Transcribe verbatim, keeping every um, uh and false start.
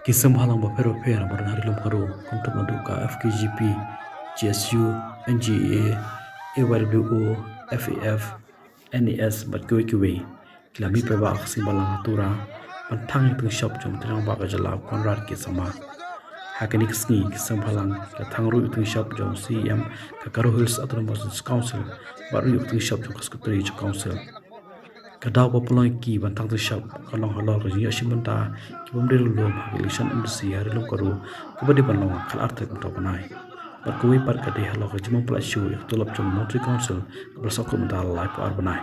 Ki seng bhalang bapher bapher ba don ha Ri Lum Garo, kynthup naduh ka F K G P, G S U, N G A, A Y W O, F A F, N A S bad kiwei kiwei, ki la mih paidbah ha ka seng bhalang ha Tura ban thang ïa ka tyngshop jong u Trai Rangbah ka jylla Conrad K Sangma. Ha kane ka sngi ki seng bhalang ki la thang ruh ïa ka tyngshop jong u C E M ka Garo Hills Autonomous Council bad ruh ïa ka tyngshop jong ka Secretary jong ka Council. Ka daw ba pynlong ïa ki ban thang tyngshop ka long halor ka jingïoh shim bynta ki bym dei ryllum ha ka election M D C ha Ri Lum Garo kaba dei ban long ha ka khatar tarik mynta u bnai. Bad kawei pat ka dei halor ka jingbym pyllait shuh ïa ka tulop jong u Montri Council kaba la sahkut mynta laiphew ar bnai.